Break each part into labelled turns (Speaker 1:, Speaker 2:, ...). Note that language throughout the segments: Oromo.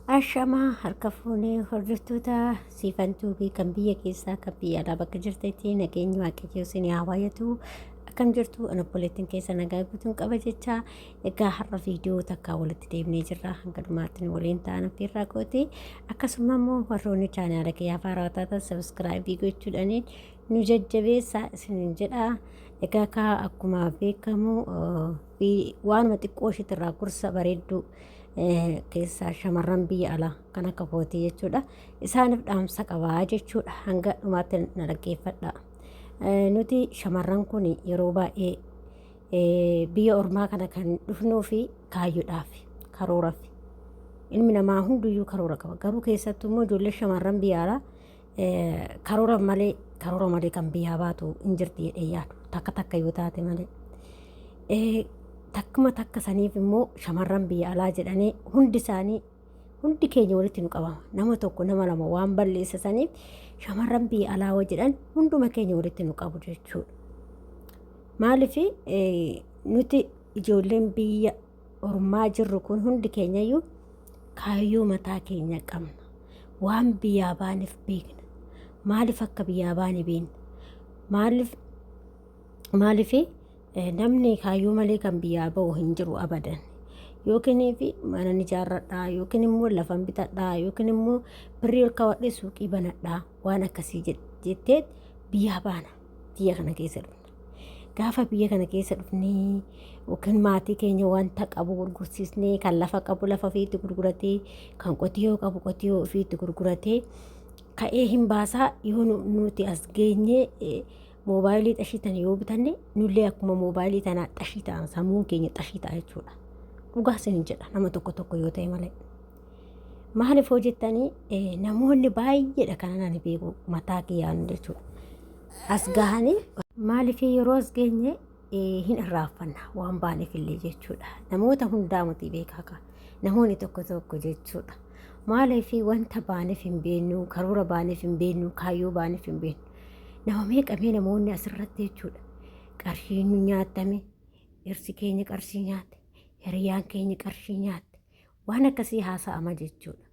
Speaker 1: Ashamaa harka fuunee hordoftoota Siifan Tuubii kan biyya keessaa kan biyya alaa bakka jirtanitti nageenyi Waaqayyoo isin haa baay'atu. Akkam jirtu? Ani obboleettiin keessa nagaa guutuun qaba jecha. Egaa har'a viidiyoo takkaa walitti deebinee jirra. Hanga dhumaatti nu waliin ta'an affeerraa kooti. Akkasuma immoo warroonni chaanaala kiyyaaf haarawaa taatan sabiskiraayibii gochuudhaan nu jajjabeessaa isiniin jedha. Egaa kaa akkuma beekamu waanuma xiqqoo ishiitirraa gorsa bareedduu keessaa shamarran biyya alaa kan akka kootii jechuudha. Isaaniif dhaamsa qabaa jechuudha. Hanga dhumaatti na dhaggeeffadha. Nuti shamarran kun yeroo baay'ee biyya ormaa kana kan dhufnuu fi kaayyoodhaaf, karooraaf. Ilmi namaa hunduyyuu karoora qaba. Garuu keessattuu immoo ijoollee shamarran biyya alaa karoora malee kan biyyaa baatu hin jirti jedhee yaadu. Takka takka yoo taate malee. Takkuma takka saniif immoo shamarran biyya alaa jedhanii hundi isaanii, hundi keenya walitti nu qabama. Nama tokko, nama lama waan balleessa saniif shamarran biyya alaa yoo jedhan hunduma keenya walitti nu qabu jechuudha. Maaliif? Nuti ijoolleen biyya ormaa jirru kun hundi keenyayyuu kaayyoo mataa keenya qabna. Waan biyyaa baaneef beekna. Maaliif akka biyyaa baane beekna. Maaliif? Namni kaayyoo malee kan biyyaa ba'u hin jiru abadan. Yookiin fi mana ijaarradhaa, yookiin immoo lafan bitadhaa, yookiin immoo birrii ol kaawwadhee suuqii banadhaa, waan akkasii jettee biyyaa baana, biyya kana keessa dhufna. Gaafa biyya kana keessa dhufnee yookiin maatii keenya wanta qabu gurgursiisnee, kan lafa qabu lafa ofiitti gurguratee, kan qotiyoo qabu qotiyoo ofiitti gurguratee ka'ee hin baasaa. Yoo nuti as geenyee moobaayilii xashii tana yoo bitanne, nullee akkuma moobaayilii tanaa xashii ta'an, sammuun keenya xashii ta'a jechuudha. Dhugaa isin jedha, nama tokko tokko yoo ta'e malee. Maaliif hojjettanii? Namoonni baay'eedha kan ani beeku mataa kiyyaan jechuudha. As gahanii maaliif yeroo as geenye hin irraanfanna waan baaneef illee jechuudha. Namoota hundaa miti, beekaa ka namoonni tokko tokko jechuudha. Maaliif? Wanta baaneef hin beeknu, karoora baaneef hin beeknu, kaayyoo baaneef hin beeknu. Nama meeqamee namoonni asirratti jechuudha. Qarshiin nu nyaatame, dhirsi keenya qarshii nyaate, hiriyaan keenya qarshii nyaatte, waan akkasii haasa'ama jechuudha.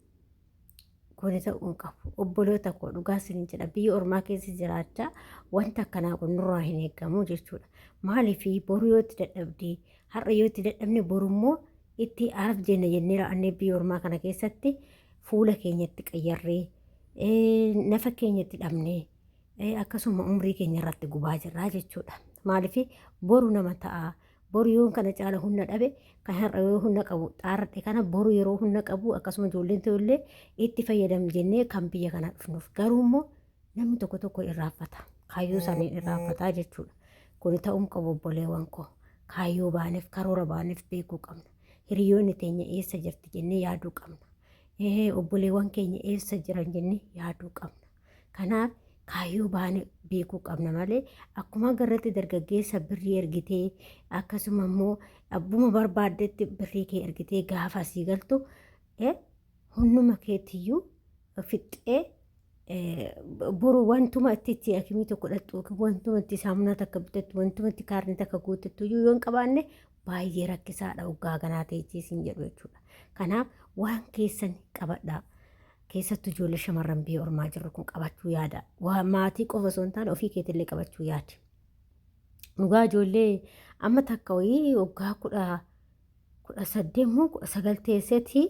Speaker 1: Kuni ta'uu hin qabu. Obboloota koo, dhugaa isin jedha, biyya ormaa keessa jiraachaa wanta akkanaa kun nurraa hin eegamu jechuudha. Maaliif? Boru yoo itti dadhabdee, har'a yoo itti dadhabne, boru immoo itti araf jenna jennee ra'annee biyya ormaa kana keessatti fuula keenyatti qayyarree, nafa keenyatti dhabnee, akkasuma umrii keenya irratti gubaa jirraa jechuudha. Maaliif? Boru nama ta'a. Boru yoo kana caala humna dhabe, kan har'a yoo humna qabu xaarradhe kana boru yeroo humna qabu akkasuma ijoolleen ta'ullee itti fayyadamu jennee kan biyya kana dhufnuuf. Garuu immoo namni tokko tokko irraanfata. Kaayyoo isaanii irraanfataa jechuudha. Kuni ta'uu qabu, obboleewwan koo. Kaayyoo baaneef, karoora baaneef beekuu qabna. Hiriyoonni teenya eessa jirti jennee yaaduu qabna. Obboleewwan keenya eessa jiran jennee yaaduu qabna. Kanaaf kaayyoo baane beekuu qabna malee akkuma agarratti dargaggeessa birrii ergitee, akkasuma immoo abbuma barbaaddetti birrii kee ergitee, gaafa asii galtu hunduma keetiyyuu fixxee, boru wantuma itti itti akimii tokko dhaqxu yookiin wantuma itti saamunaa takka bitattu, wantuma itti kaarnii takka guuttattu iyyuu yoo hin qabaanne baay'ee rakkisaadha waggaa kanaa ta'e siin jedhu jechuudha. Kanaaf waan keessan qabadhaa. Keessattuu ijoollee shamarran biyya ormaa jirru kun qabachuu yaada. Waa maatii qofa osoo hin taane ofii keetillee qabachuu yaadi. Dhugaa, ijoollee amma takka wayii waggaa 18 moo 19 teesseeti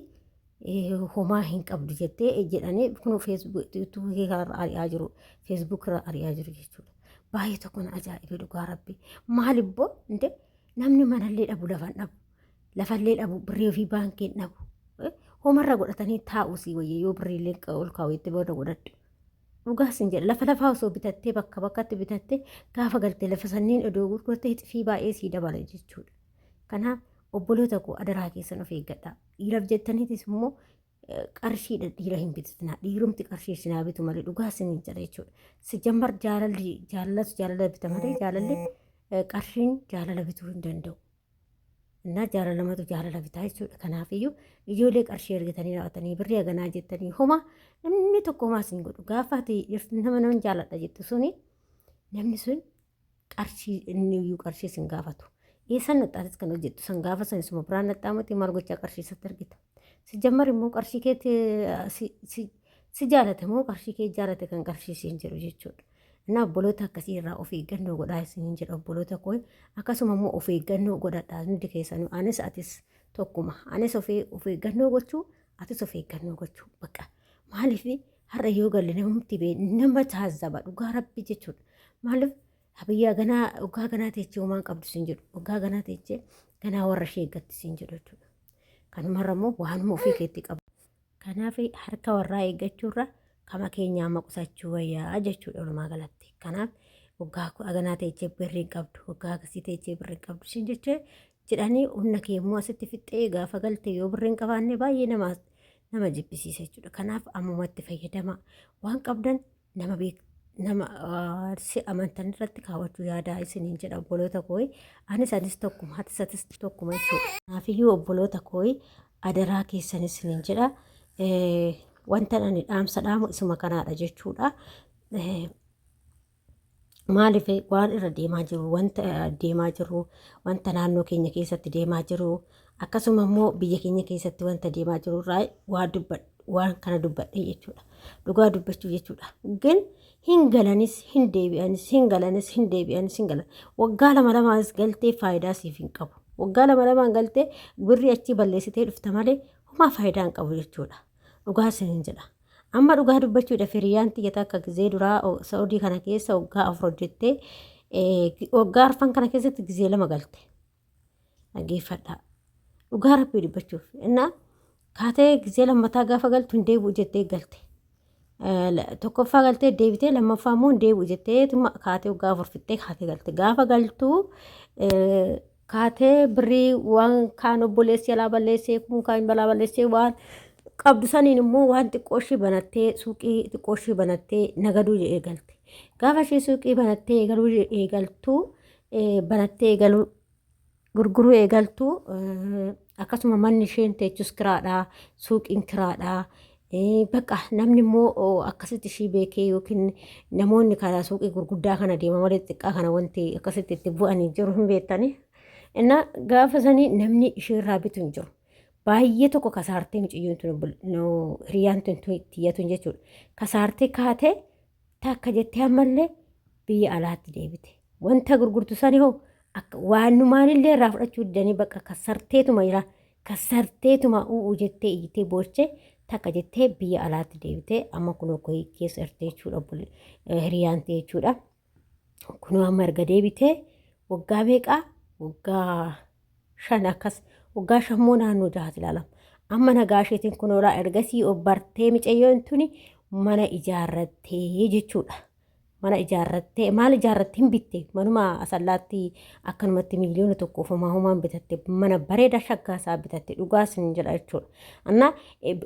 Speaker 1: homaa hin qabdu jettee jedhanii kun feesbuukii kanarra ari'aa jiru, feesbuuk irra ari'aa jiru jechuudha. Baay'ee tokko na ajaa'ibe, dhugaa rabbi. Maalibboo inte namni manallee dhabu, lafan dhabu, lafallee dhabu, birrii ofii baankiin dhabu. Homarra godhatanii taa'u sii wayya, yoo birriillee ol kaa'u itti booda godhadhu. Dhugaa sin jedha, lafa lafaa osoo bitattee, bakka bakkatti bitattee, gaafa galtee lafa sanniin odoo gurgurtee xifii baay'ee sii dabala jechuudha. Kanaaf obboloota koo, adaraa keessan of eeggadha. Dhiiraaf jettaniitis immoo qarshiidha dhiira hin bitatinaa. Dhiirumti qarshii isinaa bitu malee, dhugaa sin jedha jechuudha. Si jammar jaalalli jaalalatu jaalala bita malee jaalalli qarshiin jaalala bituu hin danda'u. Innaa jaalalamatu jaalala bitaa jechuudha. Kanaafiyyuu ijoollee qarshii ergitanii raawwatanii birrii haganaa jettanii homa namni tokko homaa sin godhu. Gaafa ati nama nan jaaladha jettu suni, namni sun qarshii inni iyyuu qarshii sin gaafatu. Eessan naxxaatis kan hojjettu san gaafa san isuma biraan naxxaamutti maal gochaa qarshii isatti argita. Sijjammar immoo qarshii keetti si jaalate moo qarshii kee jaalate kan qarshii siin jedhu jechuudha. Innaa obboloota akkasii irraa of eeggannoo godhaa isiniin jedha obboloota koo. Akkasuma immoo of eeggannoo godhadhaa hundi keessanuu, anis atis tokkuma. Anis of eeggannoo gochuu, atis of eeggannoo gochuu bakka. Maaliif har'a yoo galle namatti bee nama taazzaba dhugaa rabbi jechuudha. Maaliif biyya ganaa waggaa ganaa teechee homaan qabdu siin jedhu, waggaa ganaa teechee ganaa warra ishee eeggatti siin jedhu jechuudha. Kanumarra immoo waanuma ofii keetti qabu. Kanaaf harka warraa eeggachuurra kama keenyaa amma qusachuu wayyaa jechuudha walumaa galatti. Kanaaf waggaa ganaa teechee birrii hin qabdu, waggaa akkasii teechee birrii hin qabdu siin jechee jedhanii humna kee immoo asitti fixxee gaafa galte yoo birrii hin qabaanne baay'ee nama jibbisiisa jechuudha. Kanaaf ammumatti fayyadama. Waan qabdan nama beek nama si amantan irratti kaawwachuu yaadaa isiniin jedha obboloota koo. Anis tokkuma, atis atis tokkuma jechuudha. Kanaafiyyuu obboloota koo, adaraa keessan isiniin jedha. Wanta ani dhaamsa dhaamu isuma kanaadha jechuudha. Maaliif waan irra deemaa jiru, wanta deemaa jiru, wanta naannoo keenya keessatti deemaa jiru, akkasuma immoo biyya keenya keessatti wanta deemaa jiru irraa waan dubbadhe, waan kana dubbadhe jechuudha. Dhugaa dubbachuu jechuudha. Gin hin galanis hin deebi'anis, hin galanis hin deebi'anis, hin galan. Waggaa lama lamaanis galtee faayidaa siif hin qabu. Waggaa lama lamaan galtee birrii achii balleessitee dhufta malee homaa faayidaa hin qabu jechuudha. Dhugaa isiniin jedha. Amma dhugaa dubbachuudhaaf hiriyaan tiyya takka gizee duraa Saudii kana keessa waggaa 4 hojjettee, waggaa arfan kana keessatti gizee 2 galte. Dhaggeeffadhaa. Dhugaa rabbii dubbachuuf. Innaa kaatee gizee lammataa gaafa galtu hin deebi'u jettee galte. Tokkoffaa galtee deebitee, lammaffaa immoo hin deebi'u jettee kaatee waggaa 4 fixxee kaatee galte. Gaafa galtu kaatee birrii waan kaan obboleessi alaa balleessee, kun kaan balaa balleessee, waan qabdu saniin immoo waan xiqqoo ishii banattee, suuqii xiqqoo ishii banattee nagaduu eegalte. Gaafa ishee suuqii banattee eegaluu eegaltu, banattee eegaluu gurguruu eegaltu, akkasuma manni isheen teechus kiraadha, suuqiin kiraadha. Bakka namni immoo akkasitti ishii beekee yookiin namoonni karaa suuqii gurguddaa kana deema malee xiqqaa kana wanti akkasitti itti bu'anii jiru hin beektani. Innaa gaafa sanii namni isheerraa bitu hin jiru. Baay'ee tokko kasaartee mucayyoon tun, hiriyaan tun tiyyatun jechuudha. Kasaartee kaatee takka jettee ammallee biyya alaatti deebite. Wanta gurgurtu sani hoo akka waanumaanillee irraa fudhachuu didanii bakka kasarteetuma jira. Kasarteetuma u'u jettee iyyitee boochee takka jettee biyya alaatti deebitee amma kunoo koyii keessa jirti jechuudha hiriyaan ta'e jechuudha. Kunoo amma erga deebitee waggaa meeqaa, waggaa 5 akkas, waggaa 5 moo naannoo jahaati ilaalama. Amma nagaa isheetiin kunoolaa ergasii obbartee micayyoon tuni mana ijaarrattee jechuudha. Mana ijaarrattee, maal ijaarratte, hin bitte, manuma asallaatti akkanumatti 1 million homaa homaan bitatte, mana bareedaa shaggaa isaa bitatte, dhugaa sin jedha jechuudha. Anna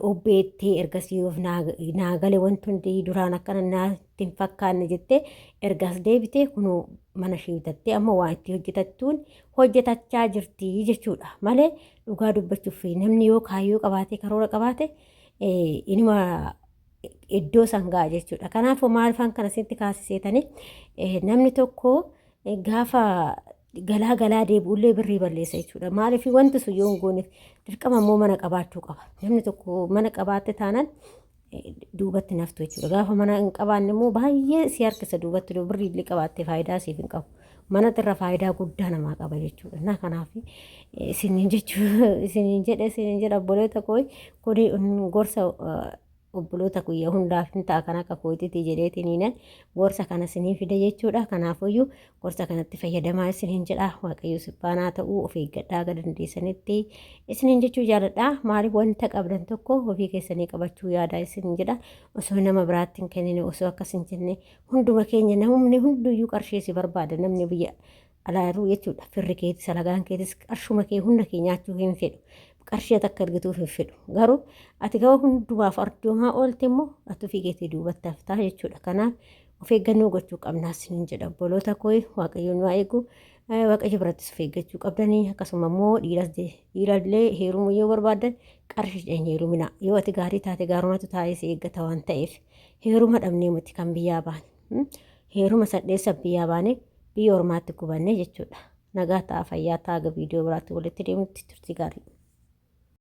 Speaker 1: obbeettee ergasii of naa gale, wanti hundi duraan akkana naatti hin fakkaanne jettee ergas deebitee kunoo mana ishee bitattee amma waa itti hojjetattuun hojjetachaa jirti jechuudha. Malee dhugaa dubbachuuf namni yoo kaayyoo qabaate, karoora qabaate, inuma iddoo san ga'a jechuudha. Kanaafuu maalifaan kana sitti kaasiseetanii, namni tokko gaafa galaa galaa deebi'ullee birrii balleessa jechuudha. Maaliif wanti sun yoo hin gooneef dirqama immoo mana qabaachuu qaba. Namni tokko mana qabaatte taanaan duubatti naftu jechuudha. Gaafa mana hin qabaanne immoo baay'ee si harkisa duubatti, birrii illee qabaatte faayidaa siif hin qabu. Mana irra faayidaa guddaa namaa qaba jechuudha. Na kanaaf isiniin jechuu isiniin jedhe, isiniin jedha obboloota koo, kuni gorsa obboloota kiyya hundaaf hin ta'a, kan akka kootiiti jedheetiniinan gorsa kana isinii fide jechuudha. Kanaafuyyuu gorsa kanatti fayyadamaa isiniin jedha. Waaqayyo sibbaanaa ta'uu, of eeggadhaa akka dandeessanitti isiniin jechuu jaaladha. Maaliif wanta qabdan tokko ofii keessanii qabachuu yaada isiniin jedha. Osoo nama biraatti hin kennine, osoo akkas hin jenne, hunduma keenya namni hunduyyuu qarshii si barbaada, namni biyya alaa jiru jechuudha. Firri keetis alagaan keetis qarshuma kee hunda kee nyaachuu hin fedhu. Qarshii ati akka argituuf hin fedhu. Garuu ati gaba hundumaaf arjoomaa oolte immoo ati ofii keetii duubatti haftaa jechuudha. Kanaaf of eeggannoo gochuu qabnaa isiniin jedha obboloota koo. Waaqayyo nu haa eegu. Waaqayyo birattis of eeggachuu qabdanii, akkasuma immoo dhiirallee heerumuu yoo barbaadan qarshiidhaan heerumina. Yoo ati gaarii taate gaarumatu taa'ee si eeggata waan ta'eef heeruma dhabnee miti kan biyyaa baane. Heeruma sadheessa biyyaa baane, biyya ormaatti gubanne jechuudha. Nagaa ta'a, fayyaa ta'a, viidiyoo biraatti walitti deemutti turtii gaarii.